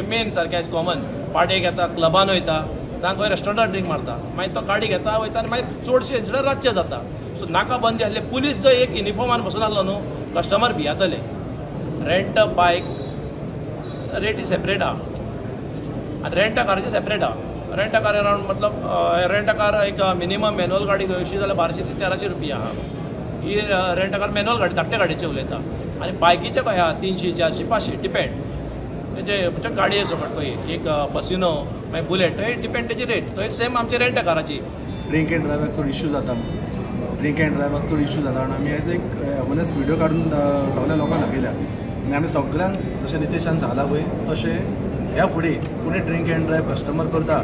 हे मेन सारकें आयज कॉमन पार्टेक येता, क्लबान वयता, जावं खंय रेस्टॉरंटार ड्रिंक मारता, मागीर तो गाडी घेता वयता आनी मागीर चडशे इन्सिडंट रातचे जाता. सो नाका बंदी आसले पुलीस जो एक युनिफॉर्मान बसून आसलो न्हू कस्टमर भियेतले. रेंट बायक रेट ही सेपरेट आहा आनी रेंट काराची सेपरेट आहा. रेंट कार अरावंड मतलब रेंट कार एक मिनिमम मॅन्युअल गाडी घेवशी जाल्यार 1200 ते 1300 रुपया आहा. ही रेंट कार मॅन्युअल गाडी धाकटे गाडयेचे उलयता आनी बायकीचे कशें आहा 300, 400, 500 डिपेंड तेजे म्हणजे गाडये सकट पळय एक फसिनो मागीर बुलेट थंय डिपेंड तेजी रेट थंय सेम आमचे रेंट काराची. ड्रिंक एंड ड्रायव्हाक चड इश्यू जाता, ड्रिंक एंड ड्रायव्हाक चड इश्यू जाता आनी आमी आयज एक अवेरनेस व्हिडियो काडून सगळ्या लोकांक दाखयल्या आनी आमी सगळ्यांक जशें नितेशान सांगलां पळय तशें ह्या फुडें कोणी ड्रिंक एंड ड्रायव्ह कस्टमर करता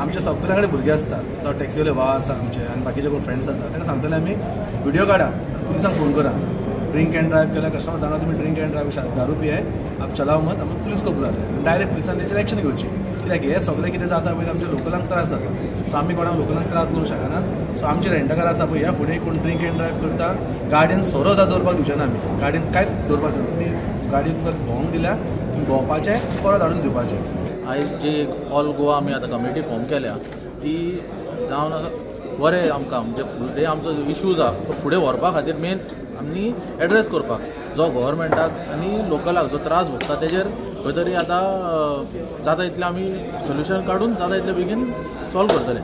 आमच्या सगळ्या कडेन भुरगे आसता, चड टॅक्सीवाले भाव आसा आमचे आनी बाकीचे कोण फ्रेंड्स आसा तांकां सांगतले आमी व्हिडियो काडा पुलिसांक फोन करा. ड्रिंक एंड ड्रायव्ह केल्यार कस्टमर सांगा तुम्ही ड्रिंक एंड ड्रायव्ह दारू पिये आप चलाव मत, आमी पुलीस को बुलाते डायरेक्ट पुलिसान तेचेर एक्शन घेवची. कित्याक हे सगळें कितें जाता पळय आमच्या लोकलांक त्रास जाता. सो आमी कोणाक लोकलांक त्रास करूंक शकना. सो आमचे रेंटकार आसा पळय ह्या फुडें कोण ड्रिंक एंड ड्रायव्ह करता गाडयेन सोरो सुद्दां दवरपाक दिवचे ना आमी, गाडयेन कांयच दवरपाक दिवना. तुमी गाडी तुमकां भोंवंक दिल्या तुमी भोंवपाचें परत हाडून दिवपाचें. आयज जी ऑल गोवा आमी आतां कमिटी फॉर्म केल्या ती जावन आसा बरें आमकां म्हणजे फुडें आमचो इशूज आसा तो फुडें व्हरपा खातीर मेन आमी एड्रेस करपाक जो गव्हर्मेंटाक आनी लोकलाक जो त्रास भोगता तेजेर खंय तरी आतां जाता तितलें आमी सोल्युशन काडून जाता तितले बेगीन सॉल्व करतले.